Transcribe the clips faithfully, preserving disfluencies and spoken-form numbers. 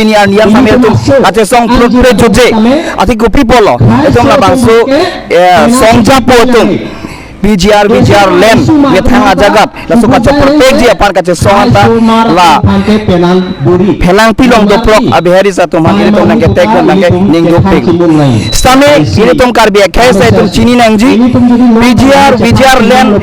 Pini arni an samir atum kachesong prut prut juje. Athe kopi apotlo, itum labangso, eh, songjapo atum P G R, V G R land methang ajagat laso kachok protect ji apar kachesong anta la phelang pilong doprok a-Bihari atum aphan ilitum nangketek nangke ning dopik. Sitame ilitum Karbi akhei asai atum chini nangji, P G R, V G R land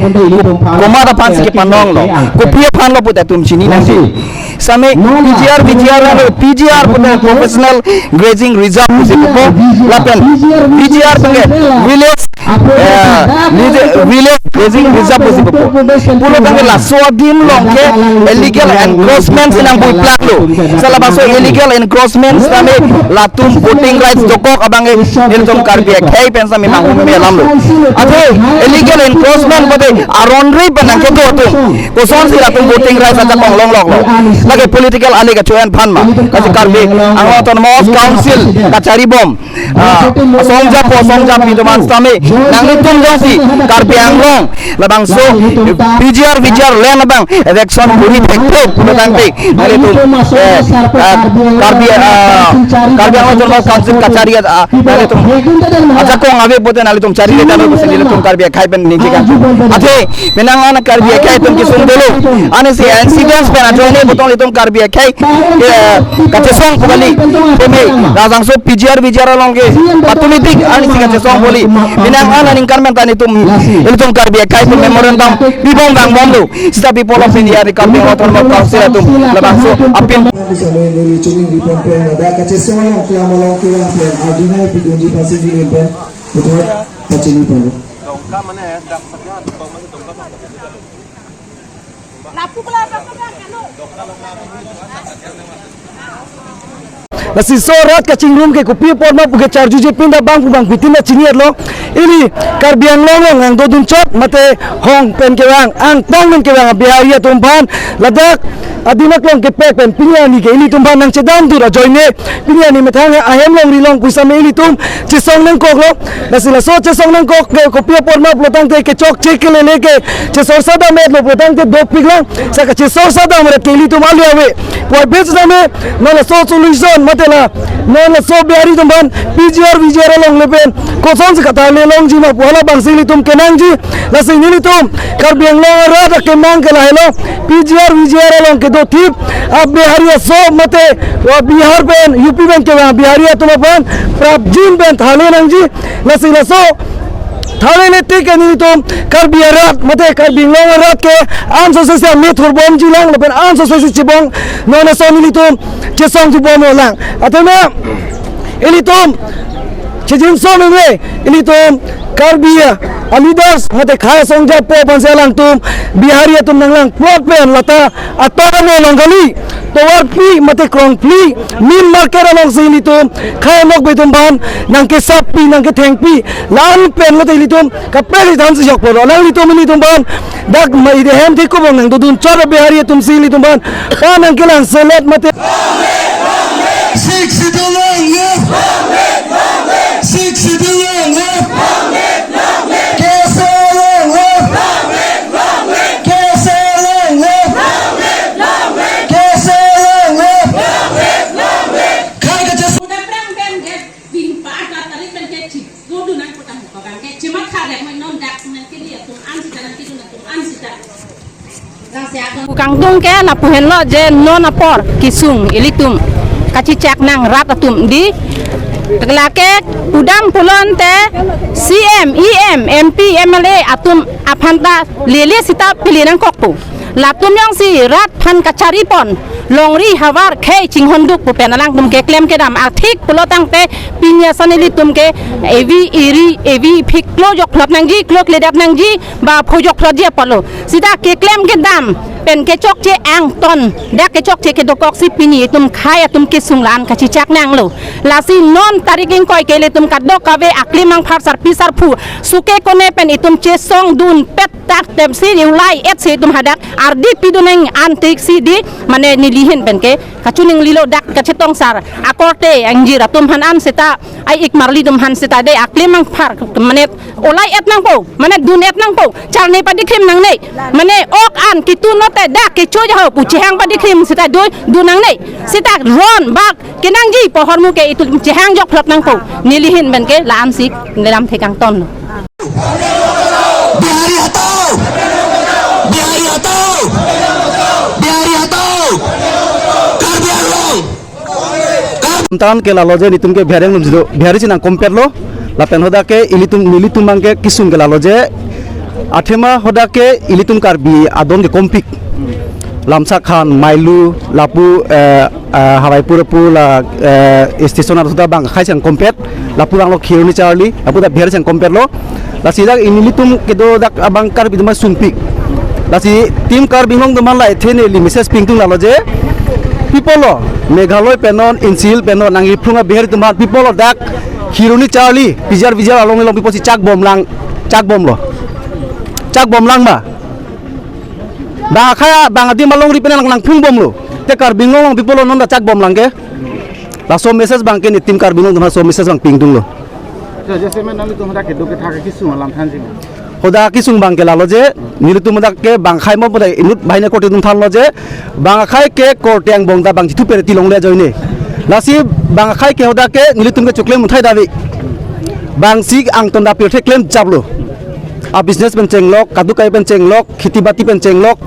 komat aphan si kepanonglo, kopi aphanlo pute atum chini nangji. Sitame P G R, V G R alo, P G R pute Professional Grazing Reserve pusi pupo, lapen P G R pute village, eh, village, village grazing reserve pusi pupo. Pulo tangte laso adim along ke illegal encroachment si nangbui-plaklo. Seta labangso illegal encroachment sitame latum voting rights dokok abang ke ilitum Karbi akhei pen sitame manghume alamlo. Athe illegal encroachment pute aron ri pen nangkedo atum kosonsi latum voting rights ajakong longloklo? Lake political ale kachoyan aphan ma? Lasi Karbi Anglong Autonomous Council kachari bom, ah, songjapo songjapi atum aphan sitame nanglitum jongsi Karbi Anglong labangso P G R, V G R land abang eviction kuri thekthek pulo tangte nanglitum, eh, ah, Karbi, ah, Karbi Anglong Autonomous Council kachari, ah, nanglitum ajakong ave pute nanglitum chari le tame pusi nelitum Karbi akhei pen ningjekan. Athe penang an Karbi akhei atum kesung dolo. Ansi incidents pen ajoine pu tong ilitum Karbi akhei, eh, kachesong pu kali. Tame labangso P G R, V G R along ke patumi tik ansi kachesong pu kali. Penang an aningkan pen ta nelitum, ilitum Karbi akhei atum memorandum pibom vangbomlo. Seta pi apotlo pini arni Karbi Anglong Autonomous Council atum labangso apin. Bisa main dulu cumi di pon pen ada kachesong along kelam along kelam pen. Arjuna pidunji pasi di pen. Putar pachini pen. Lasi laso rat kachingrum ke kopi apot ma pu ke charjuje pinda bang pu bang pitin ta chini-etlo. Ili Karbi Anglong along nangdodun chot mate hong pen kevang, angtang pen kevang a-Bihari atum aphan ladak adim aklong kepek pen pini arni ke ilitum aphan nangchedam dur ajoine pini arni methang ahem longri long pu sitame ilitum chesong nangkoklo. Lasi laso chesong nangkok ke kopi apot ma pulo tangte kechokche kelele ke chesor sadam-etlo pulo tangte dopiklang. Seta kachesor sadam ret ke ilitum ale ave. Puvoiphit sitame non laso solution mate la non laso Bihari atum aphan P G R, V G R along le pen kosonsi katharle longji ma pu halabangsi ilitum kenangji. Lasi nelitum Karbi Anglong arat akemang ke lahelo, P G R, V G R along kedothip a-Bihari aso mate a-Bihar pen, U P pen kevang Bihari atum aphan prapjin pen tharle nangji. Lasi laso tharlele tik ke nelitum Karbi arat mate Karbi Anglong arat ke anso sese amethur bomjilang lapen anso sese chibong non ason nelitum chesong chibomlang. Athe na ilitum chejinso meme ilitum Karbi a-leaders mate khei songjapo aphansi alangtum Bihari atum nanglang plot pen lata ator ame along kali, tovarpi mate krongphli, main market alongsi ilitum khei nokbe atum aphan nangkesappi nangkethengpi, la-an pen lote ilitum kaprek thansi jokpo. Alanglitum ilitum aphan dak ma ide hem thik kobong nangdodun chot a-Bihari atumsi ilitum aphan pa nangkelang selet mate. Sixth Schedule long live! Sixth Schedule long live! K S A long live! K S A long live! K S A long live! Khei kachesong. Udah perang kan, dia bin pa atlet kan kecil. Dodun nangkok tang ko bang ke chematha rek mai non dak nangkeli atum an sita nangkedun atum an sita. Pu kangtung ke lapu henlo je non apor kesung ilitum kachechak nang rat atum di. Lake pudam pulote C M, E M, M P, M L A atum aphan ta lele sita pili nangkokpo. Latum jongsi rat aphan kachari pon longri havar khei chinghonduk pu pen alangtum keklem kedam athik pulo tangte pini ason ilitum ke evi eri evi phik klo jokphlot nangji, klo kledap nangji, ba pho jokphlotji apotlo. Sita keklem kedam Pen kechokche angton, dak kechokche kedokok si pini itum khei atum kesung la-an kachechak nanglo. Lasi non tarik ingkoi ke ilitum kadokave aklimang phar sarpi sarpo suke kone pen itum chesongdun pet tak tem si ulai et si itum hadak ardi pidun nang antik si di mane nelihin pen ke kachininglilo dak kachetong sar akorte angjir atum han an seta ai ik marli atum han seta de aklimang phar mane ulai et nangpo, mane dun et nangpo, charne padikhrim nangne, mane ok an kitu note dak kecho jaho pu chehang padikhrim seta dun dun nangne, seta ron bak kenangji pohor mu ke itum chehang jok phlot nangpo, nelihin pen ke la-an si nelam thekang ton. Bihari hatao! Bihari hatao! Bihari hatao! Karbi Anglong! Tan ke lalo je nelitum ke Bihari anglum jido, Bihari si nangkompetlo, lapen hadak ke ilitum nelitum abang ke kesung ke lalo je, athema hadak ke ilitum Karbi adon ke kompik. Lamsakhan, Mailu, lapu, eh, eh, Hawaipur pu la, eh, station ar suda bang khei si nangkompet, lapu banglo Kheroni Charli, lapu ta Bihari si nangkompetlo. Lasi dak nelitum kedo dak abang Karbi atum sumpik. Lasi Team Karbi Anglong atum la ethe neli message pingtung lalo je, people lo, Meghalaya pen non, Insil pen non, nangkephlung a Bihari atum, people lo dak Kheroni Charli, P G R V G R along along people si chak bomlang, chak bomlo. Chak bomlang ma. Bang akhei bang adim alongri pen nang nangphung bomlo. Te Karbi Anglong along people lo non ta chak bomlang ke. Laso message abang ke ne Team Karbi Anglong atum laso message abang pingtunglo. Acha, jasemet nanglitum hadak kedo kethak kesung alam thanji ma? Hadak kesung abang ke lalo je, nelitum hadak ke bang khei mo pada inut bahine korte atum thanlo je, bang akhei ke korte angbong ta bang chithu pere tilongle ajoine. Lasi bang akhei ke hadak ke nelitum ke choklem uthai davi. Bang si angton da pirthe klem chaplo. A business pen chenglok, kadu kai pen chenglok, kheti bati pen chenglok,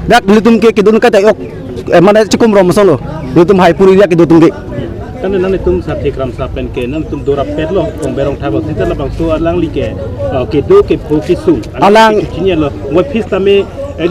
dak nelitum ke kedun kai ta ok, eh, mane chikum rom solo, nelitum Haipur area kedo atum ke. Kan nanglitum Sarthe Kramsa pen ke, nanglitum dorap petlo, kong berong thabo, sita labangso alangli ke, eh, kedo kepho kesung. Alang- Chinyalo, wai phis tame,